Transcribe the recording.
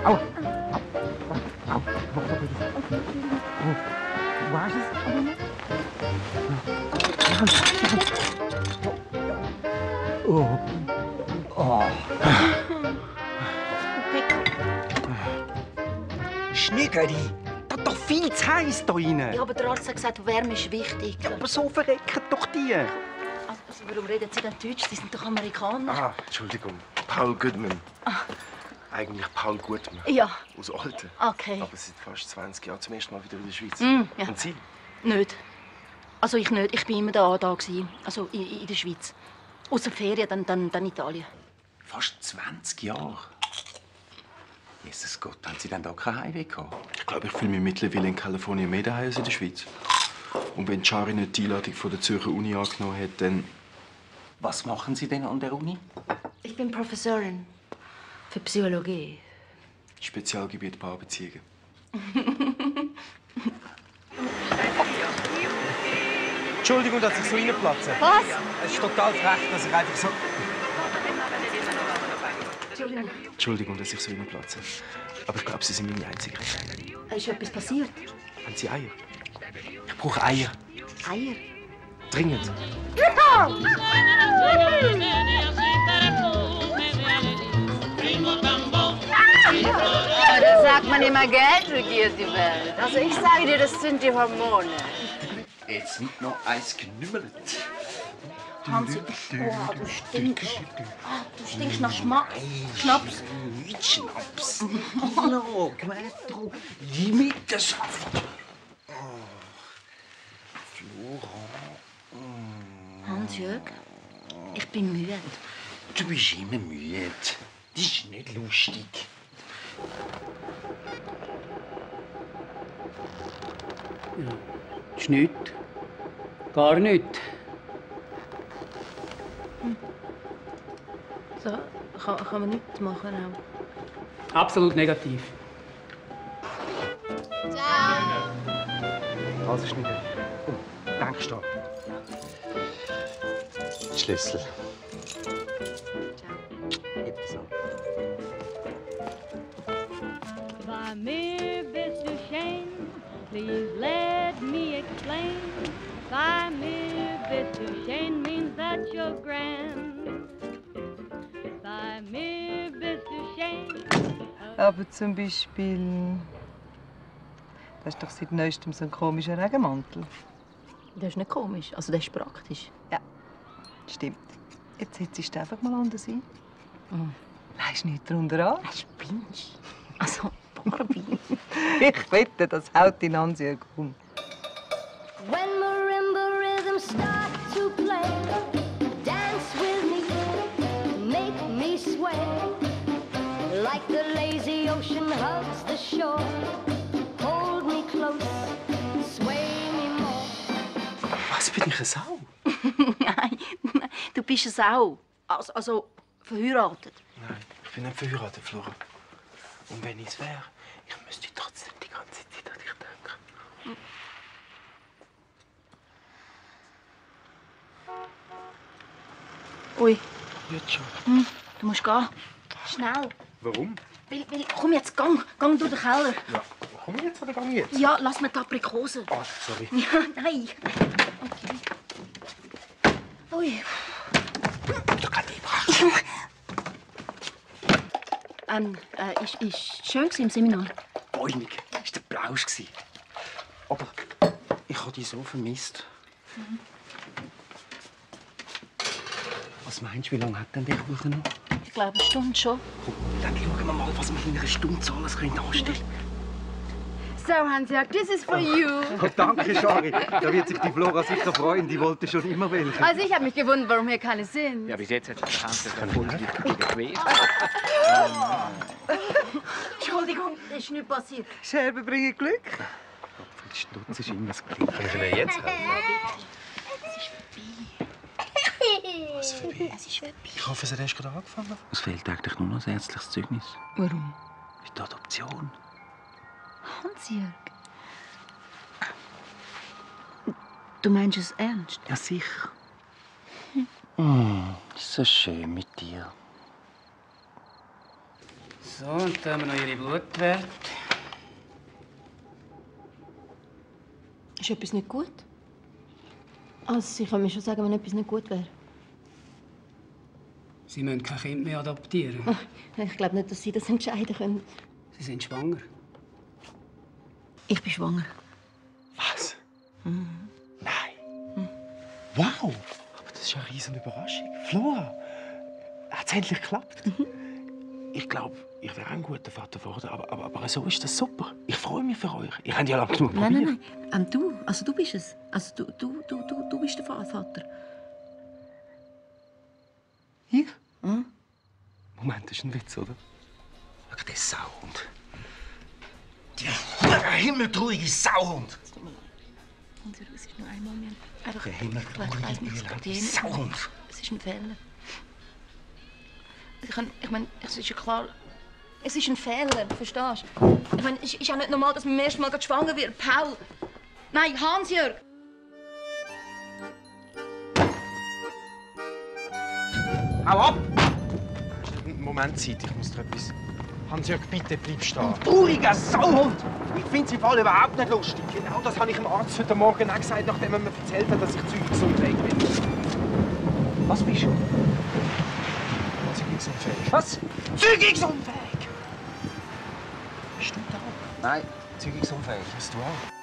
Au! Au! Wo hast du es? Oh! Oh! Schniegeli! Das ist doch viel zu heiß hier drin! Ja, aber der Arzt hat gesagt, Wärme ist wichtig. Ja, aber so verrecken doch die! Also, warum reden Sie denn Deutsch? Sie sind doch Amerikaner. Ah, Entschuldigung. Paul Goodman. Ah. Eigentlich Paul Gutmann. Ja. Aus Olten. Okay. Aber seit fast 20 Jahren zum ersten Mal wieder in der Schweiz. Ja. Und Sie? Nicht. Also ich nicht. Ich bin immer da gewesen. Also in der Schweiz. Außer Ferien, dann Italien. Fast 20 Jahre? Jesus Gott, haben Sie denn da kein Heimweh gehabt? Ich glaube, ich fühle mich mittlerweile in Kalifornien mehr daheim als in der Schweiz. Und wenn Chari nicht die Einladung von der Zürcher Uni angenommen hat, dann... Was machen Sie denn an der Uni? Ich bin Professorin für Psychologie. Spezialgebiet Paarbeziehungen. Entschuldigung, dass ich so reinplatze. Was? Es ist total frech, dass ich einfach so... Entschuldigung, dass ich so reinplatze. Aber ich glaube, Sie sind meine Einzige. Ist etwas passiert? Haben Sie Eier? Ich brauche Eier. Eier? Dringend. Aber da sagt man immer, Geld regiert die Welt. Also ich sage dir, das sind die Hormone. Jetzt wird noch eins genümmelt. Hansi, oh, du stinkst. Ah, du stinkst nach Schnaps. Nicht Schnaps. Hallo, Quattro, Limettensaft. Hans-Jörg, ich bin müde. Du bist immer müde. Das ist nicht lustig. Ja. Ist nichts. Gar nichts. So, kann man nichts machen auch. Absolut negativ. Also, Schniegeli. Denkst du? Schlüssel. By me, Mr. Shane, please let me explain. By me, Mr. Shane means that you're grand. By me, Mr. Shane. Aber zum Beispiel... Das ist doch seit neuestem so ein komischer Regenmantel. Das ist nicht komisch, also das ist praktisch. Ja, stimmt. Jetzt setzt du einfach mal anders ein. Leist nichts darunter an. Spinnst. Also, Barbie. Ich wette, das haut in Ansehen um. When marimba rhythms start to play, dance with me, make me sway. Like the lazy ocean hugs the shore. Hold me close, sway me more. Was, bin ich eine Sau? Nein, du bist es auch. Also verheiratet. Nein, ich bin nicht verheiratet, Flora. Und wenn ich es wäre, ich müsste trotzdem die ganze Zeit an dich denken. Ui, Jetzt schon. du musst gehen. Schnell. Warum? Weil, komm jetzt, gang durch den Keller. Ja, komm ich jetzt oder gang ich jetzt? Ja, lass mir die Aprikosen. Ah, sorry. Ja, nein. Okay. Ui. Da kann ich Ist schön im Seminar. Bäumig. Das war der Plausch. Aber ich habe dich so vermisst. Was meinst du, wie lange hat denn der Kuchen noch? Ich glaube, eine Stunde schon. Komm, dann schauen wir mal, was wir in einer Stunde so alles anstellen können. So, Hans-Jörg, this is for you. Oh, danke, Schari. Da wird sich die Flora sicher freuen. Die wollte schon immer welche. Also ich habe mich gewundert, warum hier keine sind. Ja, bis jetzt hat es erfolgreich gewesen. Entschuldigung, es ist nichts passiert. Scherben bringen Glück. Gottfried Stutz ist immer das Gleiche. Kann ich Ihnen jetzt helfen? Es ist vorbei. Was vorbei? Es ist vorbei. Ich hoffe, es hat erst gerade angefangen. Es fehlt eigentlich nur noch das ärztliches Zeugnis. Warum? Für die Adoption. Hans-Jörg. Du meinst es ernst? Ja, sicher. So schön mit dir. So, und dann haben wir noch Ihre Blutwerte. Ist etwas nicht gut? Also, Sie können mir schon sagen, wenn etwas nicht gut wäre. Sie müssen kein Kind mehr adoptieren. Ich glaube nicht, dass Sie das entscheiden können. Sie sind schwanger. Ich bin schwanger. Was? Nein. Wow! Aber das ist eine riesen Überraschung. Flora, hat es endlich geklappt? Ich glaube, ich wäre ein guter Vater geworden, aber so ist das super. Ich freue mich für euch. Ihr habt ja lange genug probiert. Nein. Du. Also du bist es. Also du bist der Vater. Ich? Moment, das ist ein Witz, oder? Schau, der Sauhund. Der himmeltruige Sauhund! Es ist nur ein Moment. Einfach, Der himmeltruige Sauhund! Es ist ein Fehler. Ich meine, es ist ja klar, es ist ein Fehler, verstehst du? Ich meine, es ist ja nicht normal, dass man beim ersten Mal schwanger wird. Paul! Nein, Hans-Jörg! Hau ab! Moment, Zeit, ich muss dir etwas... Hans-Jörg, bitte bleib stehen. Trauriger Sauhund! Ich finde es im Fall überhaupt nicht lustig. Genau das habe ich dem Arzt heute Morgen auch gesagt, nachdem er mir erzählt hat, dass ich zeugungsunfähig bin. Was bist du? Zeugungsunfähig. Was? Zeugungsunfähig! Bist du da? Nein. Zeugungsunfähig. Bist du auch?